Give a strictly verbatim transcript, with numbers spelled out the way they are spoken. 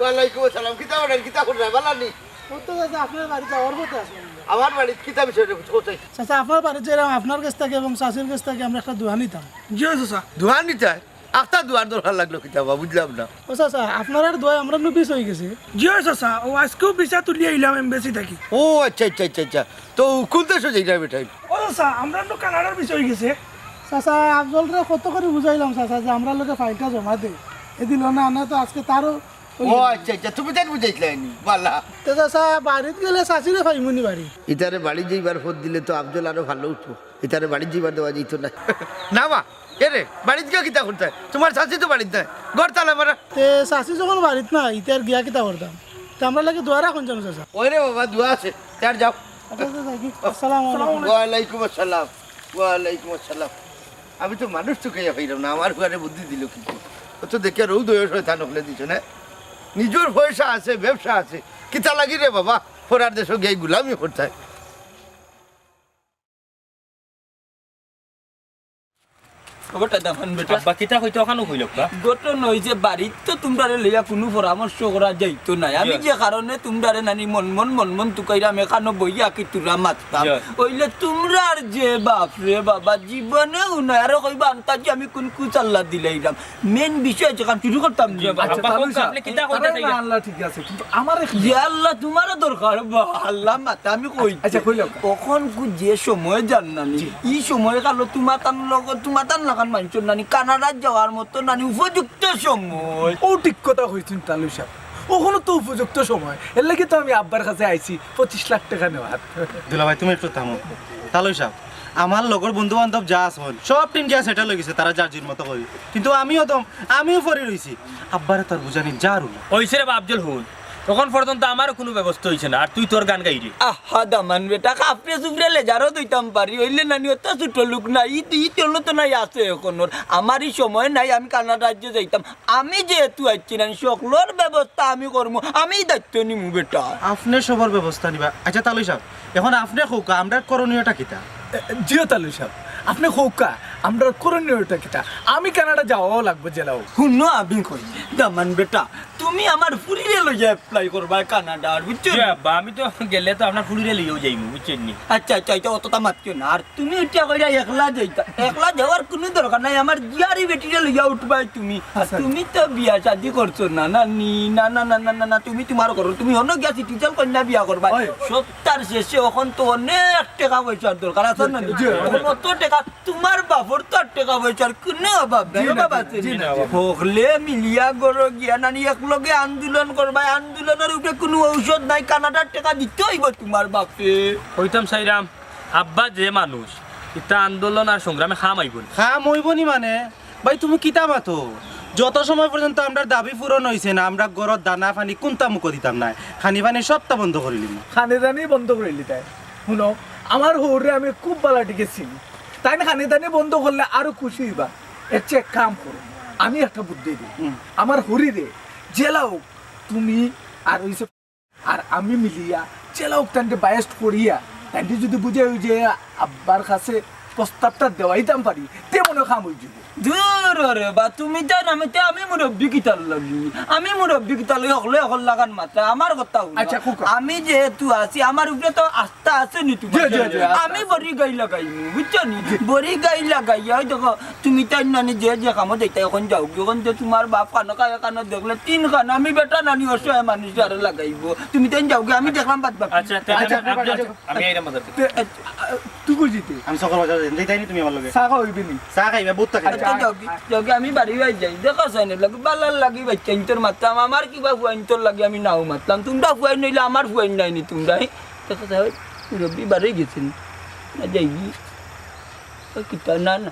ওয়ালাইকুম আসসালাম। কিতা করেন? কিতা কররা? বালা নি? ও তো চাচা, আপনার বাড়িত যাওয়ার পথে আছি আমরা। আমার বাড়িত কিতা বিষয় রে? কোথায়? চাচা, আপনার বাড়িত যাইরাম, আপনার গেছ থাকি এবং চাচির গেছ থাকি আমরা একটা দোয়া নিতাম। জি অয় চাচা। দোয়া নিতায়? আখতা দোয়ার দরকার লাগলো কিতা বা? বুঝলাম না। ও চাচা, আপনারার দোয়ায় আমরার নু বিষ অইগেছে। জি অয় চাচা, ও আইজকেউ বিষ তুলি আইলাম এমবেসি থাকি। ও আচ্ছা, আচ্ছা, আচ্ছা, আচ্ছা। তো কুন দেশো যাইরায় বেটাইন? ও চাচা, আমরার নু কানাডার বিষ অইগেছে। চাচা, আফজলরে কত করি বুঝাইলাম চাচা যে আমরার লগে ফাইলটা জমা দে। এদিন না আনে তো আজকে তারও ও আচ্ছা, আচ্ছা, তুমি তাইন বুঝাইছলায় নি? বালা। তে চাচা, বাড়িত গেলে চাচিরে পাইমু নি বাড়ি? ইতারে বাড়িত যাইবার পথ দিলে তো আফজল আরো ভালা উঠবো। ইতারে বাড়িত যাইবার দেওয়া যাইতো না। না বা, এরে, বাড়িত গিয়া কিতা করতায়? তুমার চাচি তো বাড়িত নাই, ঘর তালা মারা। তে চাচি যখন বাড়িত নাই, তে আর গিয়া কিতা করতাম? তে আমরার লাগি দোয়া রাখইন যেন চাচা। ওই রে বাবা, দোয়া আছে, তে আর যাও। আচ্ছা, আচ্ছা, যাই কি? আসসালামু আলাইকুম। ওয়ালাইকুম আসসালাম, ওয়ালাইকুম আসসালাম। আমি তো মানুষ তো কইয়া পাইরাম না, আমার ফুয়ারে বুদ্ধি দিল কিন্তু। ও তো দেখিয়া রোদ হয়ে শয়তান হকলে দিছে না। নিজর পয়সা আছে, ব্যবসা আছে, কিতা লাগি রে বাবা, পরার দেশো গিয়া গুলামি করতায়। ও বেটা, দামান বেটা। আব্বা, কিতা কইতে অখানউ কইল আব্বা? ঘটনা অইছে, বাড়িত তো তুমরারে লইয়া কুনু পরামর্শ করা যাইতো নায়। আমি জি। যে কারণে তুমরারে নানি মন মন মন মন তুকাইরাম, এখানো বইয়া কিতা মাততাম। জি। অইলে তুমরার যে বাপ রে বাবা, জীবনেউ নায়। আরো কইবা আন্তাজি আমি কুন কুচাল্লা দিলাইরাম। মেইন বিষয় যেখান শুরু করতাম নি। জি, আব্বা, আচ্ছা, আব্বা, তালু কউক্কা, সাব, আপনে কিতা কইতা আরে চাইরা? না, আল্লাহ ঠিক আছে, কিন্তু আমার এক ইয়া আল্লাহ, তুমারও দরকার বা, আল্লাহ মাতে আমি কই। আচ্ছা, কইলাম। অখন কু যে সময় যার নানি, জি। ই সময় কালো তুমাতান লগ, তুমাতান লাখান মানষর নানি কানাডাত যাওয়ার মতো নানি উপযুক্ত সময়। ও ঠিক কথা কইছইন তালু সাব, অখনো তো উপযুক্ত সময়। এর লাগি তো আমি আব্বার কাছে আইছি পঁচিশ লাখ টেকা নেওয়ার। দুলাভাই, তুমি একটু থামো। তালু সাব, আমার লগর বন্ধু বান্ধব যা আছইন, সব টিন গিয়া সেটেল অইগেছে, তারা যার যার মতো করি। কিন্তু আমিও তো, আমিও পড়ি রইছি। আব্বারে তো আর বুঝানি যার না। অইছে রে বা আফজল, হুন, অখন পর্যন্ত আমারও কুনু ব্যবস্থা অইছে না, আর তুই তোর গান গাইরে। আহা দামান বেটা, কাপড়ে চুপড়ে লেজারও দইতাম পারি, অইলে নানি অত ছোট লোক না, ই, ই তন্ন তো নাই আছে অখন ওর। আমার ই সময় নাই, আমি কানাডা রাজ্যে যাইতাম। আমি যেহেতু আইছি নানি, সকলর ব্যবস্থা আমি করমু, আমি দায়িত্ব নিমু বেটা। আপনে সবর ব্যবস্থা নিবা। আচ্ছা তালু সাব, অখন আপনে কউক্কা, আমরার করণীয়টা কিতা? এ, জি অয় তালু সাব, আপনে কউক্কা, আমরার করণীয়টা কিতা? আমি কানাডা যাওয়াও লাগবো, যেলাউ। হুনো, আমি কই, দামান বেটা, তুমি আমার ফুরিরে লইয়া apply করবায় কানাডার, বুঝছো নি? জি আব্বা, আমি তো গেলে তো আপনার ফুরিরে লইয়াউ যাইমু, বুঝছইন নি? আচ্ছা, আচ্ছা, ইটা অততা মাতিও না। আর তুমি ইটা কইরা একলা যাইতায়, একলা যাওয়ার কুনু দরকার নাই, আমার জিয়ারি বেটিরে লইয়া উঠবায় তুমি। আর আচ্ছা। তুমি তো বিয়া শাদি করছো না, না, নি, না, না, তুমি তুমার করো, তুমি অনো গিয়া citizen কইন্যা বিয়া করবায়। ওই। সপ্তার শেষে অখন তো অনেক টেকা পয়সার দরকার আছে না নি? জি, জি। অখন অত টেকা, তুমার বাপর তো আর টেকা পয়সার কুনু অভাব নাই, জি না, অভাব আছে জি নি? না, জি। হকলে মিলিয়া ঘরো গিয়া নানি একলগে আন্দোলন করবায়, আন্দোলনর উপরে কুনু ঔষধ নাই, কানাডার টেকা দিতে অইবো তুমার বাপে। কইতাম চাইরাম, আব্বা যে মানুষ, ইতা আন্দোলন আর সংগ্রামে কাম আইবো নি। কাম অইবো নি মানে? ভাই, তুমি কিতা মাতো? যত সময় পর্যন্ত আমরার দাবি পূরণ অইছে না, আমরা ঘরর দানা পানি কুন্তা মুখো দিতাম নায়। খানি পানি সবতা বন্ধ করিলিমু। খানি দানি বন্ধ করিলিতায়। হুনো, আমার হউররে আমি খুব ভালা টিকে চিনি। তাইন খানি দানি বন্ধ করলে আরো খুশি অইবা। এর চেয়ে এক কাম করো, আমি একটা বুদ্ধি দিই। হুম। আমার হউরিরে যেলাউ তুমি আর অইছে আর আমি মিলিয়া যেলাউ তানরে biased করিয়া, তানরে যুদি বুঝাই অউ যে আব্বার কাছে প্রস্তাবটা দেওয়াইতাম পারি, তে মনো অয় কাম অইযিবো। দূর রে বা, তুমি তো না, আমি তো, আমি মুরব্বি কিতার লাগি, আমি মুরব্বি কিতার লাগি, হকলে হকল লাখান মাতরায়, আমার কথা হুনো। আচ্ছা, কউক্কা। আমি যেহেতু আছি, আমার উপরে তো আস্থা আছে নি তুমার? জি, জি, জি, আস্থা আমি আছে। বড়ি গাই লাগাইমু, বুঝছো নি? জি। বড়ি গাই লাগাইয়া, ওই দেখো, তুমি তাইন নানি যে, যে কামো যাইতায় অখন যাওগি, অখন যে তুমার বাপ কানো কায় কানো দেখলে তিন কান, আমি বেটা নানি অসহায় মানুষ আরো লাগাইবো। তুমি তাইন যাওগি, আমি দেখলাম বাদ বাকি। আচ্ছা, আচ্ছা, আচ্ছা, আচ্ছা, আচ্ছা, আচ্ছা। আমি আইরাম বাজার থাকি। তে, এ, আ, তুই কই যাইতে? আমি সকল বাজার যাই, যাইতায় নি তুমি আমার লগে? চা খাওয়াইবে নি? চা খাইবা, বুট খাইবা। আচ্ছা, যাওগি, যাওগি, আমি বাড়ি বাড়ি যাই। দেখো সাইন লাগি, বালার লাগি বাচ্চা ইন্তর মাতলাম, আমার কিবা ফুয়া ইন্তর লাগি আমি নাও মাতলাম। তুমরা ফুয়াইন অইলে আমার ফুয়াইন নায় নি তুমরা, হে? দেখো সাইন, মুরব্বি বাড়ি গেছেন। না যাইগি। ও কিতা, না, না।